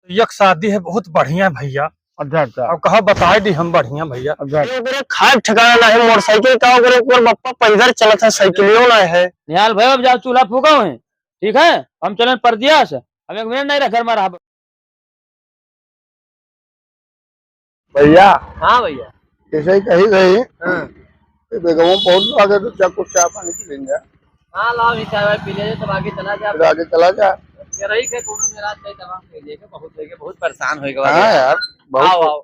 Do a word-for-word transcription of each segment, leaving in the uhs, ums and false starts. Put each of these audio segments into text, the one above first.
एक शादी है बहुत बढ़िया भैया। अच्छा, अच्छा। अब कहा बताए दी हम बढ़िया भैया। अच्छा। ये ओकरे खाए ठिकाना ना है, मोटरसाइकिल का ओकरे ऊपर बप्पा पैदल चलत है, साइकिलियो ना है। निहाल भाई, अब जाओ चूल्हा फूका है, ठीक है, हम चलन परदिया से, हम एक मिनट नहीं रह घर में रह। भैया। हाँ भैया। ऐसे ही कही रही। हाँ। ये बेगवा पहुंच आगे तो क्या कुछ चाय पानी पी लेंगे। हाँ, लाओ, ये चाय वाय पी ले, तब आगे चला जा। फिर आगे चला जा। ये रही के कोनो मेरा चाय तमाम पी लेके, बहुत लेके, बहुत परेशान होइगा हाँ भैया। यार, बहुत आओ, आओ।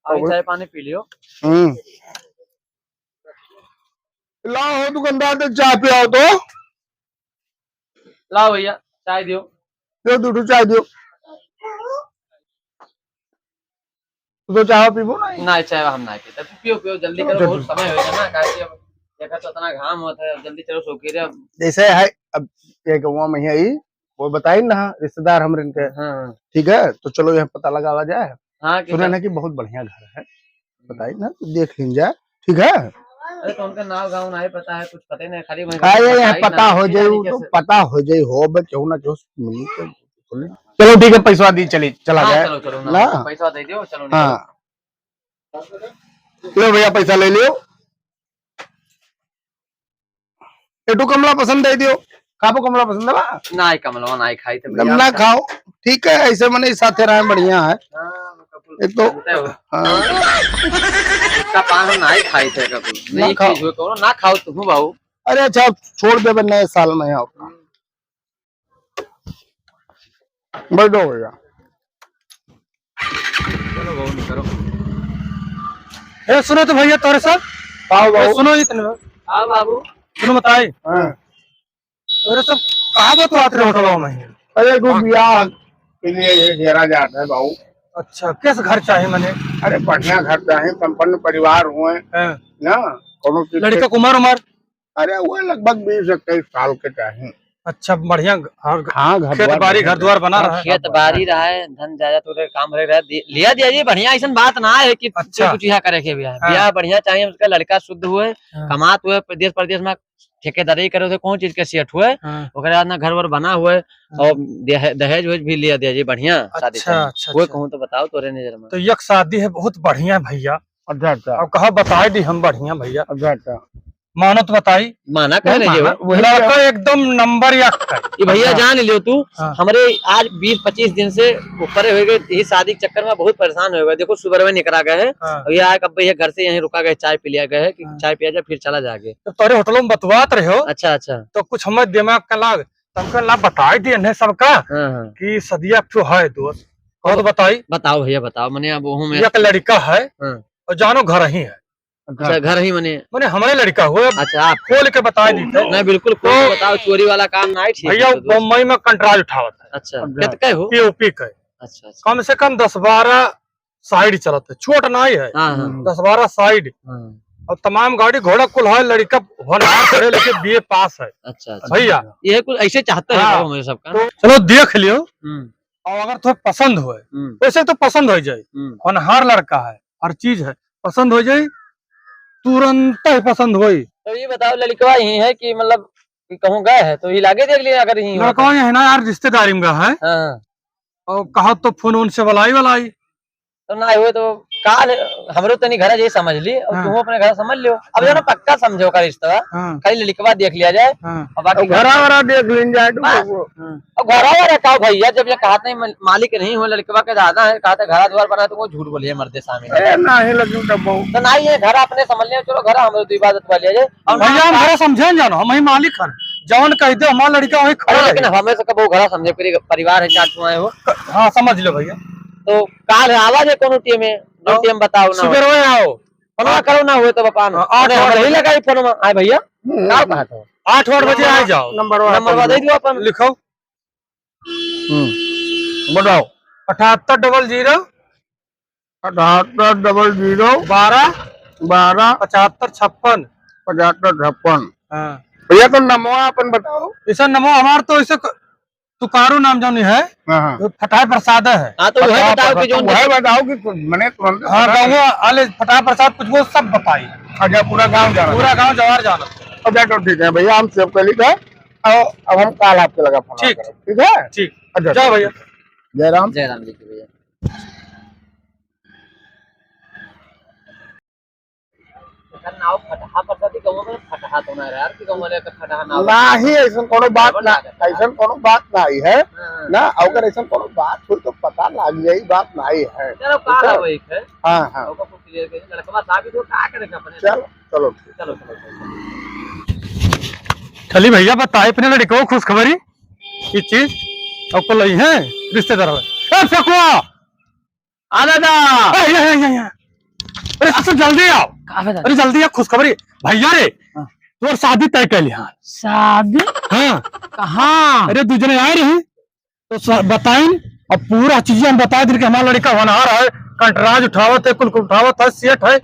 आओ, बहुत चाय पानी पी लियो। हम्म। लाओ हो दुकानदार, तो चाय पियाओ तो। लाओ भैया, चाय दियो। दो, दो ठो चाय दियो। तू तो चाय पीबो ना? ना, चाय हम ना पीते। पियो, पियो, जल्दी चलो, करो, चलो, बहुत चलो। समय होइगा ना, काहे कि अब देखा तो इतना घाम होता है, अब जल्दी चलो, सो के रे अब। जैसे है, अब ये गौवा में ही आई, वो बताई ना, रिश्तेदार हमरे इनके। हाँ, हाँ। ठीक है, तो चलो यहाँ पता लगावा जाए। हाँ, कि सुने चल- ना कि बहुत बढ़िया घर है, बताई ना, तो देख लीन जाए, ठीक है? अरे, तो उनका नाव गाँव नहीं पता है, कुछ पता ही नहीं, खाली वहीं अरे, यहाँ बताई पता ना, हो ठीक है, जाए, नहीं वो तो कैसे? पता हो जाए, हो बे, केहू ना केहू से मिली तो बोले। चलो, ठीक है, पैसा दी, चली, चला हाँ, जाए। चलो, चलो, ना, ना? पैसा दे दियो, चलो, निकलो। हाँ। लो भैया, पैसा ले लियो। एटू कमला पसंद दे दियो। खाबो कमला पसंद है बा? नाई कमलवा नाई खाई थे एकदम भैया। ना खाओ, ठीक है, ऐसे मने साथे रहे बढ़िया है। हाँ, कपूर एक तो जानते हो। हाँ। इसका पान हम नाई खाई थे कपूर। ना नहीं खाओ। चीज हो कौनो, ना खाओ तुम बाबू। अरे अच्छा, छोड़ देबे नए साल में आओ। बैठो भैया। चलो बाबू, निकलो। ए, सुनो तो भैया, तोरे सब। आओ ए, बाबू। सुनो इतने। आओ बाबू। सुनो बताई। हाँ। तोरे सब कहाँ बतवात रहे होटलवा में? अरे, एगो बियाह के लिए ये घेरा जात है बाबू। अच्छा, किस घर चाहे मने? अरे, बढ़िया घर चाहे, संपन्न परिवार हुए। हाँ। ना, कोनो चीज लड़का के के उमर, उमर? अरे, वो लगभग बीस इक्कीस साल के चाही। अच्छा, बढ़िया घर, हाँ, घर खेत द्वार बारी, बढ़िया घर द्वार बना हाँ, रहा है। खेत बारी रहा है, धन जायदाद वगैरह काम रहे, रहे, दि-, लिया दिया जी, बढ़िया, ऐसन बात ना है कि अच्छा। कुछ यहाँ करे के भी है। हाँ। बियाह बढ़िया चाहिए, उसका लड़का शुद्ध हुए, हाँ। कमात हुए, देश परदेश में ठेकेदारी करे, उसे कौन चीज के सेठ हुए, हाँ। ओकरे बाद ना घर वर बना हुए, हाँ। और दहे-, दहेज वहेज भी लिया दिया जी, बढ़िया शादी अच्छा, करना। अच्छा, कोई अच्छा। कहूँ तो बताओ तोरे नजर में। तो एक शादी है बहुत बढ़िया भैया, अच्छा, अच्छा। अब कहा बताई दी हम बढ़िया भैया। अच्छा, अच्छा। मानो तो बताई। माना नहीं, कहने माना, जेबा। वही लड़का है। एकदम नंबर एक का। ये भैया हाँ। जान लियो तू, हाँ। हमरे आज बीस पच्चीस दिन से ऊपर हो गए, ये शादी के चक्कर में बहुत परेशान हो गए। देखो सुबह में निकला गए हैं, हाँ। और ये आके अब ये घर से यहीं रुका गए, चाय पी लिया गए है कि हाँ। चाय पिया जाए फिर चला जाएगा। तो तोरे होटलों में बतवात रहे हो, अच्छा, अच्छा। तो कुछ हमें दिमाग का लाग, तुमको ला बताई दी इन्हें सबका हाँ, हाँ। कि सदिया एक ठो है दोस्त। कौन तो बताई? बताओ भैया, बताओ, मने अब वो में एक लड़का है हाँ। और जानो घर ही है। अच्छा, घर ही मने? मने हमरे लड़का हो, अब अच्छा, आप खोल के बताई दी थे। नहीं, बिल्कुल खोल के तो बताओ, चोरी वाला काम ना है, ठीक भैया, है, तो दोस्त। बम्बई में contract उठावत है। अच्छा, अच्छा। कित के हो? पीओपी के। अच्छा, अच्छा। कम से कम दस बारह site चलत है, छोट ना ही है। हाँ, हाँ। दस बारह site। हाँ। और तमाम गाड़ी घोड़ा कुल है, लड़का होनहार पढ़े लिखे बीए पास है। अच्छा, अच्छा। भैया। ये कुछ ऐसे चाहते हैं हाँ। बाबू मेरे सबका। तो चलो देख लियो। हम्म। और अगर तुम्हें पसंद होए, हम्म। वैसे तो पसंद हो जाए, हम्म। होनहार लड़का है, हर चीज है, पसंद हो जाए, तुरंत ही पसंद होई। तो ये बताओ, लड़कवा यही है कि मतलब कि कहूँ गए है तो ये लागे देख लिए, अगर यही हो तो। लड़कवा ये है ना यार, रिश्तेदारी में गया है। हाँ। और कहा तो फोन वोन से बलाई बलाई। तो ना हुए तो काल हमरो तनी घर जे समझ ली, और हाँ। तुम अपने घर समझ लियो। अब हाँ। जो ना पक्का समझो का रिश्ता, हाँ। खाली लड़कवा देख लिया जाए, हाँ। और बाकी अब घरा वरा देख लीन जाए तो बस। वो, हाँ। अब घरा वरा का भैया, जब ये कहत नहीं, मालिक नहीं हो, लड़कवा के दादा है, कहते घरा द्वार बना, तो वो झूठ बोलिए मरते सामने। अरे नहीं, लेकिन तब वो तो ना, ये घर अपने समझ लियो, चलो घर हमरो दो इबादत वाले है। और भैया, हम ना घरा समझे न जानो, हम ही मालिक हन, जवन कह दे हमारा लड़का वही खड़ा अरे, लेकिन रहे। हमें से कबो घरा समझे, पूरे परिवार है, चार ठो आए हो। हाँ, समझ लो भैया। तो काल आवा जे कोनो टीम में, जो आओ। टीम बताओ ना। सुबह रोए आओ। फोनवा करो ना हुए तो अपन। हाँ, आठ अरे, हम बजे। नहीं लगाई फोनवा। आए भैया, हम्म, का हम्म। बात है? आठ आठ बजे आ जाओ। नंबर वाला नंबर वाला दे दो अपन। लिखो। हम्म, बताओ। अठहत्तर डबल जीरो। अठहत्तर डबल जीरो। बारह। बारह। पचहत्तर छप्पन। पचहत्तर छप्पन। हाँ। भैया, तो नमवा अपन बताओ। ऐसा नमवा हमार तो ऐसे क-, तुकारू नाम जौन है, हाँ, हाँ। वो फटाह प्रसाद है। हाँ, तो वही फटाह बताओ कि प्रसाद, जो वही बताओ कि कुछ मने तुरंत हाँ, पता गाँव नहीं। वाले फटाह प्रसाद कुछ वो सब बताई। अच्छा, पूरा गाँव जाना। पूरा गाँव जवार जाना। अच्छा, तो ठीक है भैया, हम सब कर ली था। अब, अब हम काल आपके लगा फोन ठीक। करें, ठीक है? ठीक। अच्छा, जाओ भैया। जय राम। जय राम जी की भैया। एकर नाव फटहा परसादी, गाँव में फटहा तो ना यार, कि गाँव वाले का फटहा नाव नाही, ऐसन कोनो बात गड़बड़ ना, लागत है। ऐसन कोनो बात नाही है। हाँ। ना, अगर ऐसन कोनो बात होई तो पता लाग जाई, बात नाही है। चलो, का ठीक है? है वही है। हाँ, हाँ। ओकर कुछ clear करिए, लड़कवा साबित हो, का करे के अपने? चलो, चलो, ठीक। चलो, चलो, चलो। चली भैया, बताए अपने लड़के को खुशखबरी, ये चीज, और को लई है रिश्तेदार। ए, फेकुआ! आ दादा। ए, या, या, या, या। अरे, ससुर, जल्दी आओ। का बे दादा? अरे, जल्दी आ, खुशखबरी। भैया रे, हाँ। तोर शादी तय कर लिया। शादी? हाँ। कहाँ? अरे, दू जने आए रही, तो स-, बताइन, अब पूरा चीजें हम बता दिन कि हमारा लड़का होनहार है, कंटराज उठावत है, कुल, कुल उठावत है, सेठ है,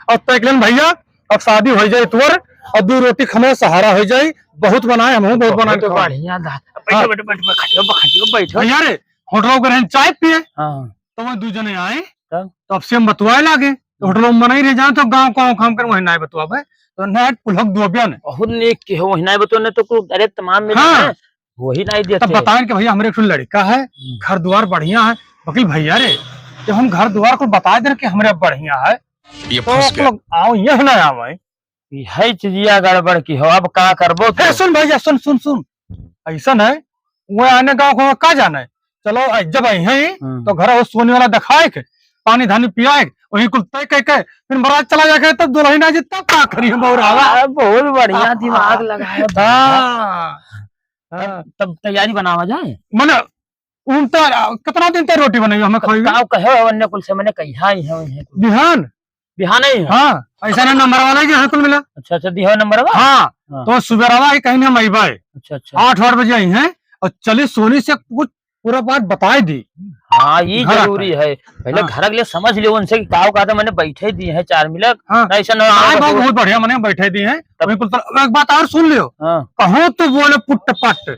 और तय कर लेन भैया, अब शादी हो जाए तोर, और दू रोटी खमे सहारा हो जाए, बहुत बनाए, हम बहुत बनाए तो खाओ। बढ़िया दा-, बैठो, हाँ। बैठो, बैठो, बैठो, बैठो, बैठो। भैया रे, होटल पर हम चाय पिए, हाँ। तो वह दू जने आए, तब? तो अब से हम बतवाए लागे, तो होटल में मनाई रह जाए, तो गाँव, गाँव काम कर वही नाई बतवाबे, तो नाई पुलक दुआ बयान। बहुत नीक के हो, वही नाई बतवाने तो कुल, अरे, तमाम मिला हाँ। है, वही नाई देते। तब बताएं कि भैया, हमरे एक ठो लड़का है, हम्म। घर द्वार बढ़िया है, वकील भैया रे, जब हम घर द्वार को बता दें कि हमरे बढ़िया है, ये तो फंस गया। लोग आओ, यह ना आवे। यही चीजिया गड़बड़ की हो, अब का करबो ए, तो? सुन भैया, सुन, सुन, सुन। ऐसन है, वो आने गाँव को का जाने? चलो, आ, जब आई हैं, हम्म। तो घर वो सोने वाला दिखाए के, पानी धानी पियाए के, वहीं कुल तय कह के, फिर बारात चला जाके, तब दुल्हन आ जी, तब का करी हम और आवा? आ, बहुत बढ़िया हाँ। दिमाग लगाए हो। हाँ। हाँ। तब तैयारी बनावा जाए। मने, उन तो, आ, कितना दिन तक रोटी बनाई, हमें तब खाई? का कहे हो, अन्य कुल से मने कहिया आई है, उन्हें कुल। बिहान? बिहान ही है? हाँ, ऐसा ना नंबर वाला ही है कुल मिला। अच्छा, अच्छा, दिहो नंबर वाला? हाँ, हाँ। तो सुबेरवा ही कहीं हम अइबे। अच्छा, अच्छा। आठ, आठ बजे आई हैं और चली सोनी से कुछ पूरा बात बताए दी। हाँ, ये घर जरूरी आता है। है। पहले हाँ। घर के लिए समझ लियो उनसे कि का कहते, मैंने बैठे दिए हैं चार मिनट। हाँ। ना ऐसा ना हाँ, आए बहुत, बस बहुत बढ़िया, मैंने बैठे दिए हैं। तब वहीं कुल तर-, एक बात और सुन लियो। हाँ। कहूँ तो बोले पुट पट।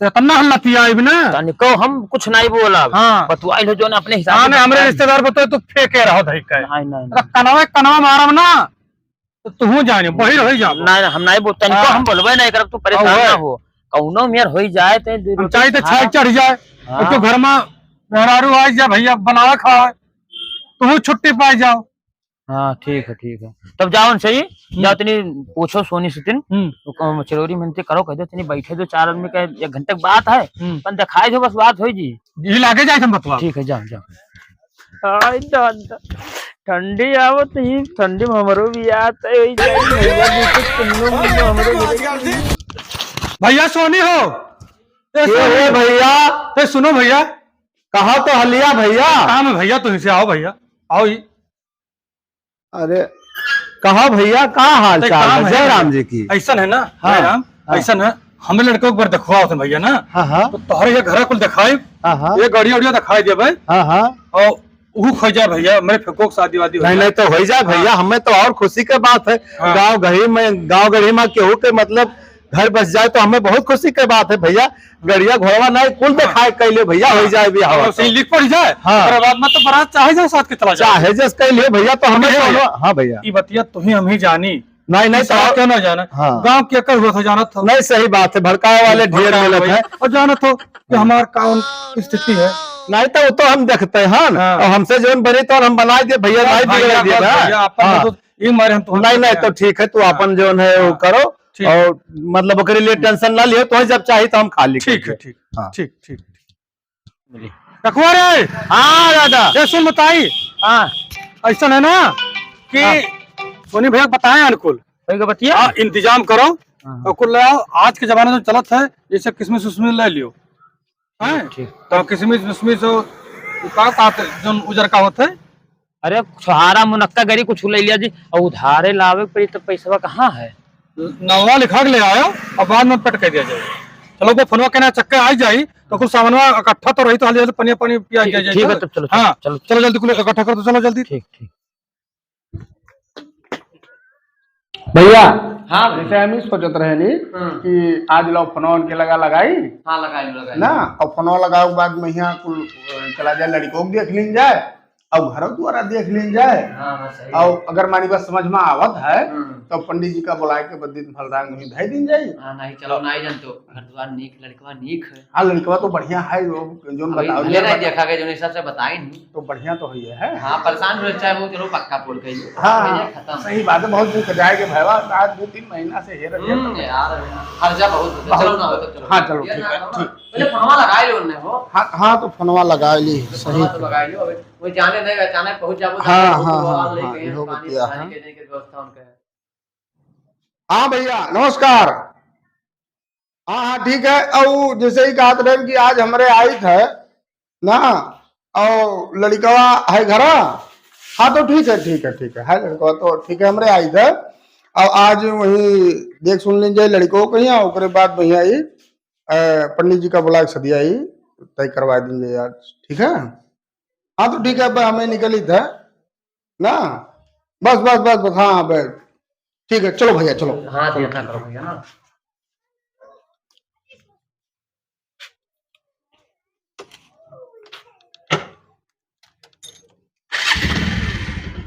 तो इतना हम लतियाइब ना। तनिको हम कुछ नहीं बोलब। हाँ। बतुआइल हो जौन अपने हिसाब हाँ, से नहीं, हमरे बतुआइल। रिश्तेदार बतुए तो फेंके रहो धई के। नहीं, नहीं, अरे नहीं। कनवा, कनवा मारब ना, तो तू जाने, बहिर होई जाबो। नहीं, नहीं, हम नहीं बोल-, तनिको हाँ। हम बोलबे नहीं करब, तू परेशान हाँ, ना हो। कौनो मेर होई जाए, ते दू हम रोटी चाहे तो खा। छाई चढ़ जाए, हाँ। तो घर में मेहरारू आ जाए, भैया बनावा खावा, तू छुट्टी पाई जाओ। हाँ, ठीक है, ठीक है। तब जाओ उनसे ही, हम्म। जाओ तनी पूछो सोनी से तिन, हम्म। तो कहो, चरोरी मिनती करो, कह दो, तनी बैठे दो, चार आदमी का एक घंटे की बात है, हम्म। अपन दिखाई दो, बस बात होई जी। ये लागे जाए हम बतवा। ठीक है, जाओ, जाओ। हाय दादा, ठंडी आवत ही, ठंडी में हमरो भी आत है, वही जाए, भैया जी, कुछ सुनो, मुन्नो हमरो भी। भैया सोनी हो? ए, के सोनी हो हो? भैया? ए, सुनो भैया। कहा तो हलिया भैया? काम है भैया, तुमसे आओ भैया, आओ ही। अरे, कहा भैया, का हाल अरे, चाल काम है? है जय भैया। राम जी की। ऐसन है ना, हाँ, जय राम, हाँ। ऐसन है, हमें लड़कों को एक बार दिखवाओ थे भैया ना। हाँ, हाँ। तो तोहरे ये घर कुल दिखाई, हाँ, हाँ। ये गाड़िया उड़िया दिखाई दे भाई। हाँ, हाँ। और ऊ खोई जाए भैया, मेरे फेको की शादी वादी हो नहीं, जाए। नहीं तो हो जाए भैया, हाँ। हमें तो और खुशी के बात है। हाँ। गाँव गढ़ी में, गाँव गढ़ी में केहू के मतलब घर बस जाए तो हमें बहुत खुशी के बात है भैया। गड़िया घोड़वा नहीं कुल हाँ। दिखाए कैले भैया, हो जाए भी और हवा सही तो। लिख पड़ जाए, हाँ। ओकरे बाद में तो बारात चाहे जाए साथ के चला जाए। चाहे जस कैले भैया तो हमें हमें तो भैया। हाँ भैया। ई बतिया तुही हम ही जानी। नहीं, नहीं, ई तो साथ क्यों ना जाना? हाँ। गाँव के कर हुआ था जानत हो। नहीं, सही बात है, भड़काए वाले ढेर भड़काए मिलत भाई। है। और जानत हो कि हाँ। हमार कौन स्थिति है। नहीं तो वो तो हम देखते हैं ना। हाँ। और हमसे जौन बनी तो हम बनाए दे भैया, नहीं भैया, बिगड़े दे बस ना। भैया, अपन हाँ। तो ई मारे हम तो नहीं, नहीं, तो ठीक है, तू हाँ। अपन जौन है वो हाँ। करो। ठीक। और मतलब ओकरे लिए टेंशन ना लियो, तो जब चाही तो हम खाली कर ठीक है, दियो। ठीक, हाँ। ठीक, ठीक, ठीक। रखुआ रे। हाँ दादा। ये सुन बताई। हाँ। ऐसा है ना कि हाँ। सोनी भैया बताए अनुकूल। भैया बतिया। हाँ, इंतजाम करो। हाँ। और कुल ले आओ, आज के जमाने में चलत है, जैसे किसमिस उसमिस ले लियो। हैं? ठीक। तो किसमिस उसमिस हो, का, का, जौन उजर का होत है? अरे, छोहारा मुनक्का गरी कुछ ले लिया जी, और उधारे लावे के पड़ी, तो पैसवा कहाँ है? नवा लिखा के ले आयो, और बाद में पेट कर दिया जाए। चलो, वो फोनवा के ना चक्के आ जाई, तो कुछ सामानवा इकट्ठा तो रही, तो हाली हाली पनिया पानी पिया ठीक, दिया जाए, ठीक है, चलो। तब चलो, हाँ, चलो, चलो। चलो जल्दी, कुल इकट्ठा कर दो, चलो जल्दी। ठीक, ठीक। भैया, हाँ भैया। जैसे हम ही सोचत रहे नी हाँ। कि आज लो फोनवा उनके लगा लगाई। हाँ, लगाई, लगाई। ना, और फोनवा लगावे के बाद में यहाँ कुल, अ, चला जाए, लड़कों को देख लीन जाए, और घर द्वारा देख लीन जाए। हाँ, हाँ, सही और है। अगर मानी बात समझ में आवत है, हम्म। तब पंडित जी का बुलाए के बस दिन भर राग में धई दिन जाई। हाँ, नहीं, चलो, नहीं जान तो घर द्वार नीक, लड़कवा नीक है। हाँ, लड़कवा तो बढ़िया है, वो जोन अभी बताओ, भले नहीं देखा गया, जोन हिसाब से बताई नहीं। तो बढ़िया तो है, है। हाँ, परेशान रहे, चाहे वो चलो पक्का पोल कही। हाँ, भैया, खत्म। सही बात है, बहुत दिन से जाए के भैया, आज दो तीन महीना से हेर, हेर हम्म, यार, खर्चा बहुत होता है। बहुत चलो ना हो तो चलो। हाँ, चलो, ये ठीक ना है, करो। ठीक। पहले फोनवा लगाए लो उनने हो। हाँ, हाँ, तो फोनवा लगाए ली, तो सही। फोनवा तो लगाए लो, अबे वो जाने नहीं, अचानक पहुंच जाबो, हाँ, जाने हाँ, बहुत हाँ, आवाज हाँ, लेके इहो पानी बतिया पानी है। के लेके व्यवस्था उनका है। हाँ भैया, नमस्कार। हाँ, हाँ, ठीक है। और जैसे ही कहत रहे कि आज हमरे आई थे ना, और लड़कवा है घरा, हाँ, तो ठीक है, ठीक है, ठीक है, है लड़कवा तो ठीक है, हमरे आई थे। और आज वही देख सुन लीजिए लड़कों को यहाँ, ओकरे बाद भैया ये, अ, पंडित जी का बुला के सदिया ही तय करवा दीजिए यार, ठीक है? हाँ, तो ठीक है, अब हमें निकली था ना, बस, बस, बस, बस, हाँ, बस, ठीक है, चलो भैया, चलो। हाँ, तो इतना करो भैया ना।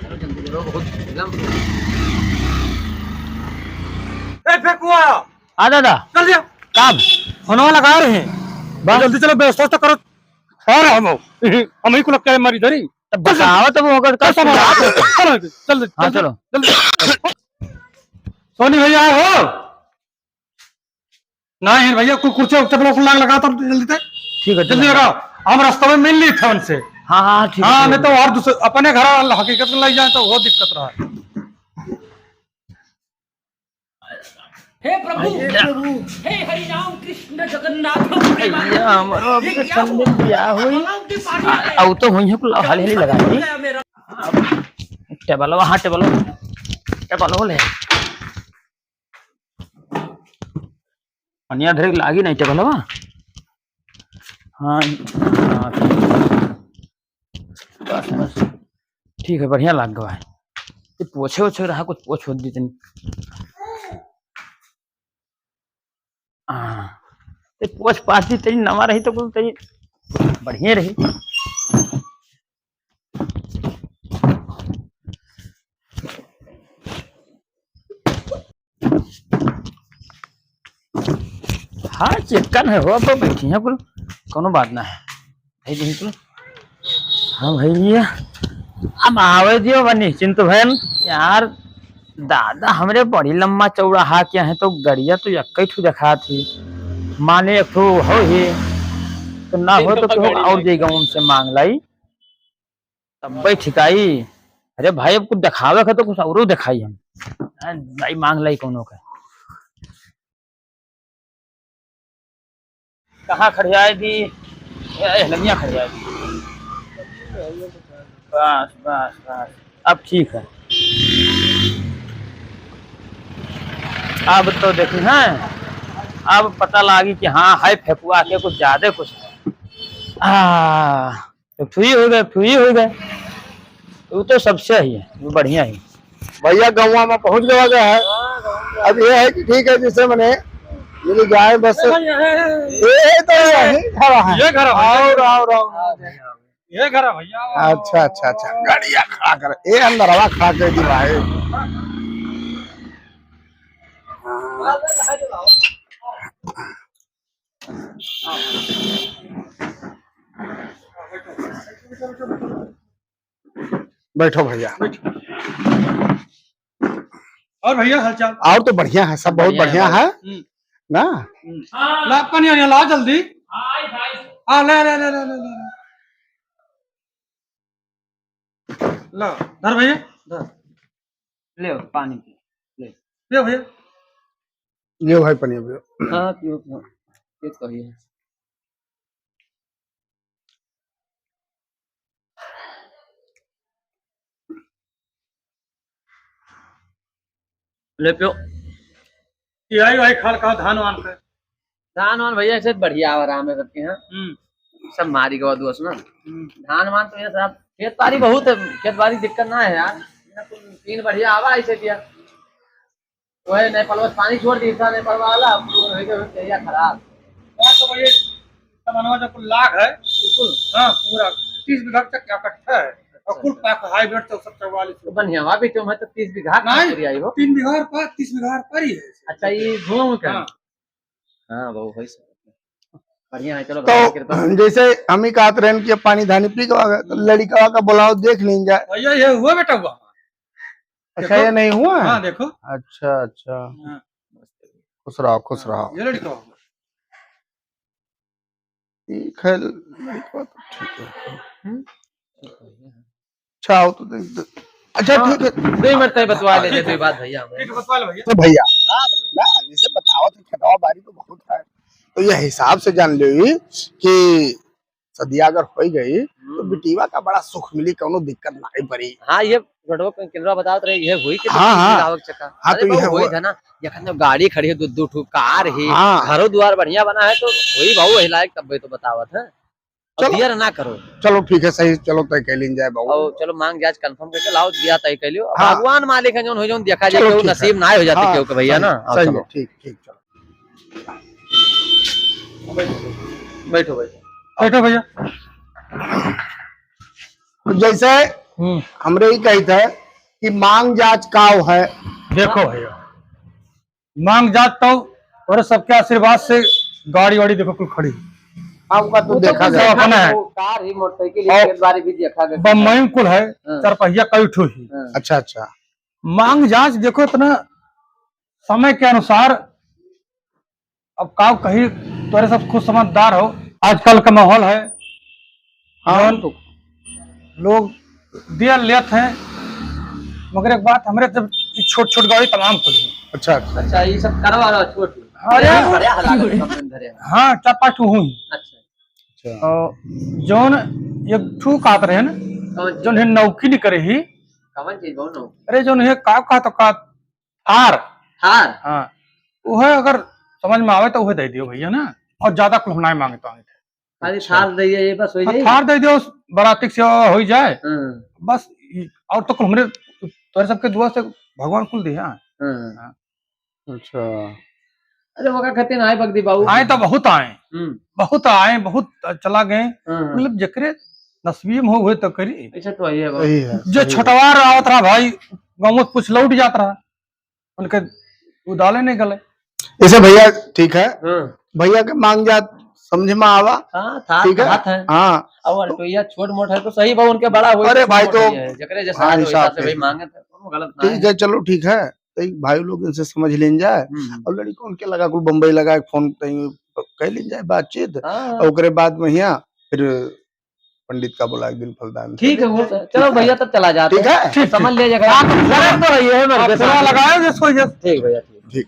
चलो, जल्दी करो, बहुत विलंब हो रहा है। ए, फेकुआ! हाँ, दादा। जल्दी आ। काम? फोनवा लगा रहे हैं। बस। जल्दी चलो, व्यवस्था तो करो। और हम, हम ही को लगता है हमारी इधर ही। तब बताओ, तब वो अगर चल, चल, चल, चल, हाँ, चल, चलो। जल्दी। सोनी भैया हो? नहीं भैया, कुल कुर्सी चपल कुल लाग लगा, तब जल्दी से। ठीक है, जल्दी ठीक है। लगाओ, हम रास्ता में मिल ली थे उनसे। हाँ, हाँ, ठीक है, हाँ, ठीक नहीं है। तो और दूसरे अपने घर वाला हकीकत में लग जाए तो वो दिक्कत रहा। हे प्रभु, हे प्रभु, हे हरि राम कृष्ण जगन्नाथ प्रेमानंद। भैया, हमारो अब ये तो क्या चंदन हुआ? बियाह हुई। भगवान के पानी आ, है। अब तो हुई है, कुल हल हली लगा दी। मेरा टेबल वहाँ, टेबल, टेबल हो ले। पनिया धरे के लागी नहीं टेबलवा। हाँ, हाँ, बस, बस। ठीक है, बढ़िया लाग गवा है। ये पोछे ओछे रहा, कुछ पोछ हो दी तनी। हाँ, ये पोछ पाछ दी तनी, नवा रही तो कुछ तनी बढ़िया रही। हाँ, चिक्कन है हो, अब बैठी हैं कुल, कोनो बात ना है। भाई, यहीं कुल। हाँ भैया, अब आवे दियो बा निश्चिंत भैन। यार, दादा हमरे बड़ी लम्बा चौड़ा हा क्या है, तो गड़िया तो यक्कै ठो देखात ही, माने एक ठो हो ही, तो ना हो तो केहू और जाई गाँव से मांग लाई। तब्बे ठिकाई। अरे भाई, अब कुछ देखावे के तो कुछ औरो देखाई हम। आ, भाई मांग लाई कोनो का। कहाँ खड़ियाए दी? ए, ए, लंगिया खड़ियाए दी। बस, बस, बस। अब ठीक है। अब तो देखी हैं, अब पता लागी कि हाँ, है फेकुआ के कुछ ज्यादा कुछ है। आ, एक ठुई हो गए, एक ठुई हो गए। वो तो सबसे ही है, वो बढ़िया ही। भैया गौवा में पहुँच गवा गया है। अब ये है कि ठीक है, जैसे मने मिल जाए बस। ये तो यही घर है। ये घर है भैया। और, और, और। ये घर है भैया। अच्छा, अच्छा, अच्छा। गाड़िया खड़ा कर। ए, अंदरवा खड़ा कर दी भाई। बैठो भैया। और भैया हालचाल? और तो बढ़िया है, सब बहुत बढ़िया है। हम्म। ना? हम्म। ला, पानी आने ला जल्दी। हाँ, ले, ले, ले। ला, धर भैया, धर। ले पानी पी, ले। पियो भैया। लियो भाई, पनिया पियो। हाँ, पियो, पियो। ये तो है। ले पियो। ये आई भाई खाल का धान वान का। धान वान भैया ऐसे बढ़िया आराम है सबके यहाँ। हम्म। सब मारी गवा दुआ सुना। हम्म। धान वान तो ये सब खेत बाड़ी बहुत है, खेत बाड़ी दिक्कत ना है यार। तीन बढ़िया आवा ऐसे दिया। वही नेपाल में पानी छोड़ दी था, नेपाल वाला, अब तो हो गया, हो गया खराब। बात तो वही, सामानवा जब कुल लाग है, बिल्कुल। हाँ, पूरा तीस बीघा तक इकट्ठा है। और कुल पैक हाइब्रिड चौसठ चौवालीस। तो बढ़िया, अभी तो मैं तो तीस बीघा का नहीं, पूरी आई हो। तीन बीघा पर, तीस बीघा पर ही है। अच्छा, ये घूम कर। हाँ। हाँ, वो वही सब। बढ़िया है, चलो, तो भगवान की कृपा। जैसे हम ही कहत रहन कि अब पानी धानी पी के आ गए, तो लड़िकवा का बुलाओ, देख लीन जाए। भैया, ये हुआ बेटा हुआ। अच्छा, देखो। ये नहीं हुआ है? हाँ, देखो। अच्छा, अच्छा। हाँ। खुश रहो, खुश हाँ, रहो। ये लड़िकवा हुआ। ठीक है, लड़िकवा तो ठीक है। हम्म। अच्छा, आओ तो देख, देख। अच्छा, हाँ, ठीक है। दो ही मिनट तक बतवा ले, दो ही बात भैया हमें। ठीक है, बतवा ले भैया। तो भैया, हाँ भैया। ना, जैसे बताओ तो खेतवा बारी तो बहुत है, तो ये हिसाब से जान लो कि सदिया अगर हो गई, तो हम्म। बिटिया का बड़ा सुख मिली, कौनो दिक्कत नहीं पड़ी। हाँ, ये गढ़वा के किनरा बतावत रहे, ये हुई कि हाँ, हाँ। मिलावक चक्का। हाँ, अरे तो बाबू, ये वही हुआ। था ना, ये कहते गाड़ी खड़ी है, दो, दो ठो कार ही, हाँ। घरों द्वार बढ़िया बना है, तो वही भाऊ वही लायक तब तो बतावत है। और चलो। देर ना करो। चलो ठीक है, सही, चलो तय कर लीन जाए बाबू। और चलो मांग जांच confirm करके लाओ, दिया तय कर लियो। हाँ। भगवान मालिक है, जौन हो जौन देखा जाए, चलो केहू ठीक है। नसीब ना हो जाते हाँ, केहू के भैया सही ना। है, और सही चलो। है, ठीक, ठीक, चलो। बैठो, बैठो। बैठो भैया। तो जैसे हम्म। हमरे ही कही थे कि मांग जांच काव है। देखो भैया, मांग जात तो और सबके आशीर्वाद से गाड़ी वाड़ी देखो कुल खड़ी। आपका तो वो तो देखा कुछ गया। देखा अपना है। वो कार ही मोटरसाइकिल ही और एक बार भी देखा गया। बम्बई में कुल है, हाँ। चार पहिया कई ठो ही। हाँ। अच्छा, अच्छा। मांग जांच देखो इतना समय के अनुसार अब का कही, तोरे सब खुद समझदार हो। आजकल का माहौल है, हाँ, जौन तो लोग दिया लेत हैं, मगर एक बात, हमरे जब ई छोट छोट गाड़ी तमाम खुली। अच्छा, अच्छा। अच्छा, ये सब करवा रहा छोट। अरे, बड़े हालात में कम धरे हैं। हाँ, चार पाँच ठो हुई। अच्छा। अच्छा। और जौन एक ठू कात रहे ना, कौन चीज? जौन है नौकी नहीं करे ही। कौन चीज, कौन नौकी? अरे, जौन है का, का तो का थार। थार? हाँ। वह अगर समझ में आवे तो वह दे दियो भैया ना, और ज्यादा कुल हम ना मांगता हूँ। खाली अच्छा। थार दे, ये बस हो हाँ, जाई? थार दे दियो, बरातिक सेवा हो जाए। हाँ। बस, ई, और तो कुल हमरे, तोरे सबके दुआ से भगवान कुल दिया। हाँ। हाँ। अच्छा। अरे, वो का कहते हैं, आए बगदी बाबू। आए तो बहुत आए। हम्म। बहुत आए, बहुत चला गए। हाँ। मतलब, जेकरे नसीब में हो, वह तो करी। ऐसा तो है, बाबू। सही है, जो सही है। छोटवार आवत रहा भाई, गाँव में कुछ लौट जात रहा। उनके उदाले नहीं गले। ऐसे भैया ठीक है, हाँ। भैया के मांग जात समझ में आवा। हाँ, थार ठीक है? कहत है। हाँ। अब अल्टोइया छोट मोट है तो सही बा, उनके बड़ा होई अरे तो भाई छोट तो मोट है, जेकरे जैसा हाँ, है, हिसाब वैसा से से। भाई मांगे तो कोनो गलत ना ठीक है। है, चलो ठीक है, तो भाई लोग इनसे समझ लेन जाए हम्म। और लड़िकन के लगा कुल बम्बई लगा के फोन कहीं कर लेन जाए बातचीत हाँ। और ओकरे बाद में हियाँ फिर पंडित का बोला एक दिन फलदान ठीक है, वो तो, चलो भैया, तब चला जाते ठीक हैं। है? ठीक, समझ ठीक। ले जगह। आप लगा तो रही है, मेरे आप के पूरा साथ। लगाओ जिसको ये। ठीक भैया, ठीक। ठीक।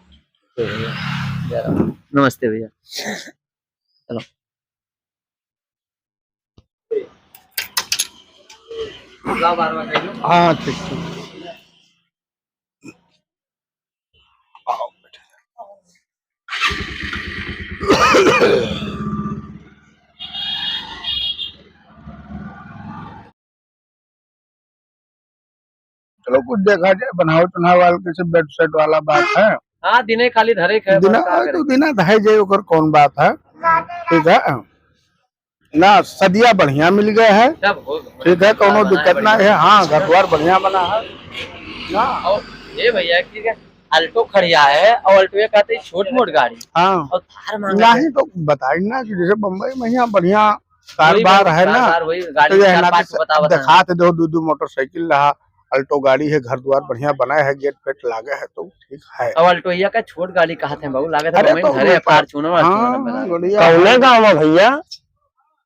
ठीक भैया। जय राम। नमस्ते भैया। चलो। लाओ, बार बार कह दो। हाँ, ठीक, ठीक। चलो, कुछ देखा जाए, बनावट उनावट वाला, कैसे बेड सेट वाला बात है। हाँ, दिने खाली धरे के है, दिना, बस का करे। तो दिना धाई जाए, ओकर कौन बात है, ठीक है ना? सदिया बढ़िया मिल गए है, सब हो, ठीक है, कौनो घर बनाए दिक्कत ना बढ़िया। है। हाँ, घर द्वार बढ़िया बना है ना। और ये भैया, ठीक है, Alto खड़िया है और Alto ये कहते हैं छोट मोट गाड़ी हाँ। और थार मांगते हैं। नहीं तो बताई ना कि जैसे बम्बई में यहाँ बढ़िया वही कारोबार भाई, है ना, कारोबार वही, गाड़ी तो ये चार ना पाँच कि बतावत है। दिखात दो, दो, दो मोटरसाइकिल रहा, Alto गाड़ी है, घर द्वार बढ़िया बना है, गेट पेट लागे है, तो ठीक है। अब Alto या का छोट गाड़ी कहत है बाबू, लागत है अरे बम्बई तो में धरे है, उल्टा। Fortuner, हाँ, Fortuner में हाँ, लगे। बढ़िया। कौने गाँव है भैया?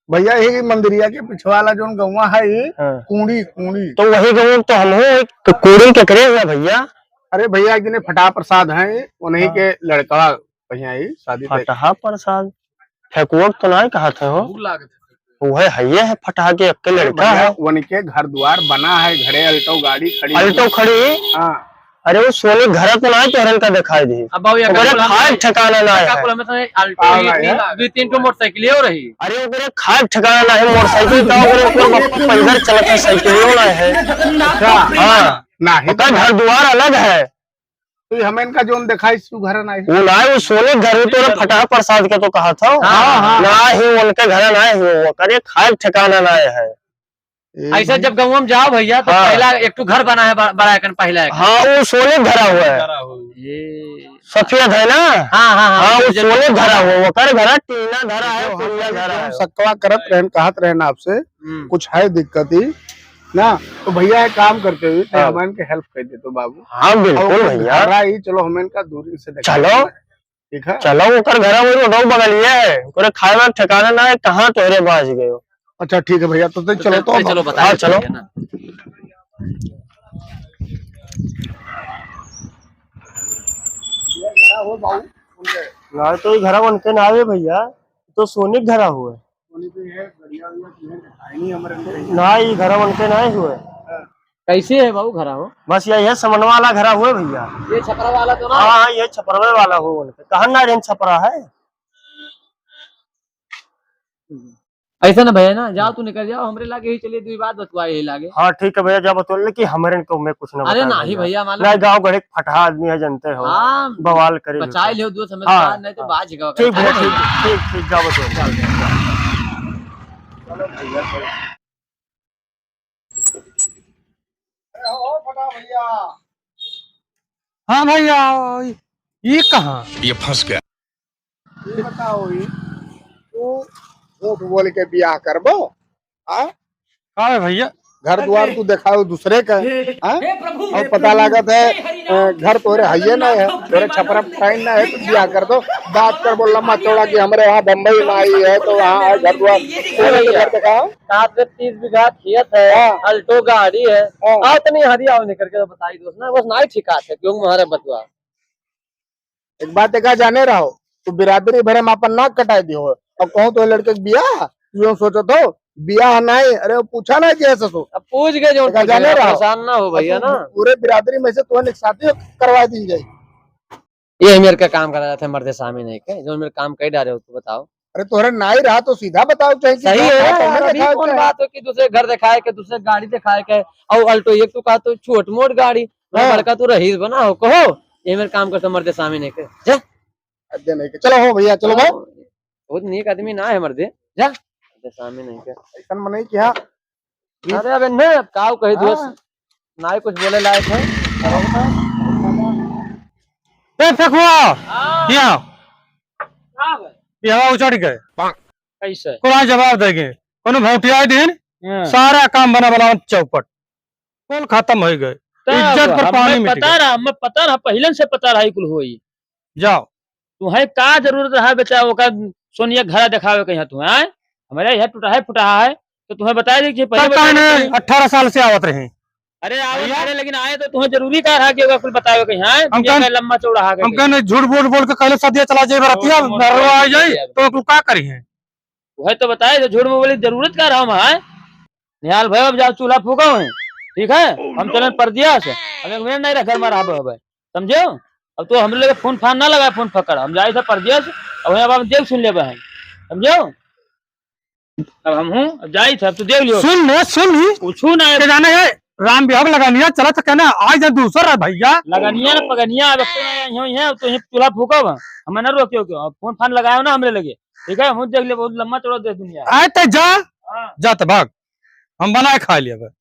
भैया, यही मंदिरिया के पिछवाला जोन गौवा है, ये हाँ। कूड़ी, कूड़ी। तो वही गौवा तो हम हो, तो कूड़ी के करे हुआ भैया? अरे भैया, एक दिन फटा प्रसाद है, उन्हीं हाँ। के लड़का भैया, ये शादी पे फटहा प्रसाद, फेकुआ तो ना कहत है हो। भूख लागत है। वो है, है ये है फटहा के, एक के अरे लड़का भैया, है। उनके घर द्वार बना है, घरे Alto गाड़ी खड़ी Alto है। खड़ी? हाँ। अरे वो सोनी घर तो ना तोहरन का दिखाई दी। अब बाबू, ये ओकरे का खाए ठिकाना ना है। कुल हमें तो Alto हाँ, ही ना तीन, है। दो तीन ठो मोटरसाइकिल हो रही। अरे ओकरे खाए ठिकाना ना है, मोटरसाइकिल का ओकरे ऊपर पंजर चलत है, साइकिल ना है। अच्छा। हाँ। ना है ओकर तो घर द्वार अलग है। तो हमें इनका जोन दिखाई सु घर ना है। वो ना है, वो सोनी घर ही तोरे फटहा प्रसाद के तो कहा था। हाँ, हाँ। ना ही उनके घर ना है, वो करे खाए ठिकाना ना है। ए ऐसे भाई। जब गौवा में जाओ भैया, तो हाँ। पहला एक ठो घर बना है, बड़ा, बड़ा एकन पहला एक। हाँ, वो सोने धरा हुआ है। धरा हुआ है। ये सफेद है ना? हाँ, हाँ, हाँ, हाँ, वो जो सोने धरा हुआ है, ओकर घर टीना धरा है, देखो, कुल्ला हम धरा है। सक्कवा करत रहन, कहत रहन आपसे, हम्म। कुछ है दिक्कत ही ना, तो भैया एक काम करते हुए, हाँ। हमारे के help कर दे तो बाबू। हाँ, बिल्कुल और भैया। घरा ही, चलो, हमें इनका दूरी से देखा चलो। लेना है। ठीक है? चलो, ओकर घरा वही रोडवा बगलिए है, ओकरे खाए वाला ठिकाना ना है, कहाँ तोहरे बाज गयो। अच्छा, ठीक है भैया, तो, तो तो चलो, चल-, तो तो अब चलो, बताइए हाँ, चलो। भैया ना। ये घरा हो बाबू, उनके। ना, तो ये घरा उनके ना आवे भैया, तो सोनी के घरा हुए। सोनी पे है, बढ़िया, बढ़िया चीजें दिखाई नहीं हमारे को। ना, ये घरा उनके ना हुए। हाँ। कैसे है बाबू घरा हो? बस यही है, समनवा वाला घरा हुए भैया। ये छपरा वाला तो ना? हाँ, हाँ, ये छपरवे वाला हो उनके। कहन ना रहन छपरा है। ऐसा ना भैया ना, जाओ तू निकल जाओ, हमरे लागे ही चलिए, दुई बात बतुआ यही लागे। हाँ, ठीक है भैया, जा बतुआ, लेकिन हमरे को मैं कुछ ना अरे बताया नहीं भैया। भैया, मालूम नहीं, गाँव गड़े फटहा आदमी है, जानते हो, हाँ, बवाल करे बचाए लेते। लियो, दो समझदार हाँ, नहीं तो हाँ। बाज गवा ठीक भैया, ठीक, ठीक, ठीक, जा बतुआ। चलो भैया, चलो। अरे ओ फटा भैया। हाँ भैया, ई कहाँ? ये फंस गया। ई बताओ, ई तू झूठ बोल के बियाह करबो? हाँ? का है भैया? घर द्वार तू देखाओ दूसरे का, हाँ? और पता लागत है, अ, घर तोरे हइये ना है, तोरे छपरा फुटाइन ना है, तू बियाह कर दो। बात करबो लम्बा चौड़ा कि हमरे वहाँ बम्बई में आई है, तो वहाँ है घर द्वार, तोरे तो घर देखाओ। सात से तीस बीघा खेत है, हाँ। Alto गाड़ी है। हाँ। आओ तनी हरी आओ निकल के तो बताई दोस्त ना, बस नाई ठिकात है, क्यों मारे बतुआ। एक बात एक जाने रहो, तू बिरादरी भरे में अपन नाक कटाई दियो हो। अब कहूँ तो लड़के के बियाह, तू यूं सोचत हो, बियाह नाई, अरे वो पूछा ना कि है ससुर। अब पूछ के जो एक जाने रहो। परेशान ना हो भैया अब तू ना। पूरे बिरादरी में से तो एक साथी करवा दी जाए। ये मेरे का काम करा जाता है मर्दे सामी नहीं के, जो मेरे काम कई डारे हो, तू बताओ। अरे तोहरे नाई रहा तो सीधा बताओ, चाहे कि सही है, कौन अभी कौन बात हो कि दूसरे घर दिखाए के, दूसरे गाड़ी दिखाए के, और Alto एक तू कहा तो छोट मोट गाड़ी, मैं हाँ। बड़का तू रहीस बना हो, कहो, ये मेरे काम करता मर्दे सामी नहीं के, जा। अरे नहीं के, चलो हो भैया, चलो भाई। बहुत नीक आदमी ना है मर्दे, जा। मर्दे सामी नहीं के। ऐसन मनई कि हाँ, अरे अबे न, अब काऊ कही दोस्त, हाँ। नाई कुछ बोले लायक है। ए फेकुआ, हाँ। यहाँ। का बा? ये हवा उचड़ गए। कैसे? कोई जवाब देंगे? कोनो भौंटिया दिन, हाँ। सारा काम बना बनावत चौपट। कुल खत्म हो गए। तब इज्जत पर पानी मिट गया। हमें पता रहा, हमें पता रहा, पहिले से पता रहा, ई कुल होई। जाओ। तुहैं का जरूरत रहा बेटा, ओका सोनिया घरा देखावे के यहाँ तुहैं, आय? हमरे यहाँ टूटा है, फुटा है, तो तुहैं बताइ दी कि पहिले तब बताइ काहे दी नहीं? कि अठारह साल से आवत रहे। अरे, आवत भैया? रहे, लेकिन आए तो तुहैं जरूरी का रहा कि ओका कुल बतावे के यहाँ, आय? हम दुनिया कहन-, का लम्बा चौड़ा है हम के। कहने झूठ बोल बोल के कहले सदिया चला जाए बरतिया, ओ, नरवा आ जाए, तो तू का करी है? वही तो बताए, तो झूठ में बोली, जरूरत का रहा हम, आय? निहाल भाई, अब जाओ चूल्हा फूको है, ठीक है? हम चलन परदेस, हम एक मिनट नहीं रह घर में रहबे हबे, समझो? अब तो हम लोग फोन फान ना लगाए, फोन पकड़, हम जाई थे परदेस, अब वहीं अब हम देख सुन लेबे हैं, समझो? अब हम हूँ, अब जाई थे, अब तो देख लियो। सुन ले, सुन ही। कुछ ना है। के जाने है, राम बिहाव लगनिया चला तो कहना, आज जा दूसर है भैया। लगनिया ना पगनिया, अब तो ना यहाँ है, अब तो यहीं चूल्हा फूकब, हमें ना रोकियो क्यों, अब फोन फान लगायो ना हमरे लगे, ठीक है? हम देख ले, बहुत लम्बा चौड़ा देश दुनिया है। आए ते जा, हाँ। जा ते भाग। हम बनाए खा लिया बे।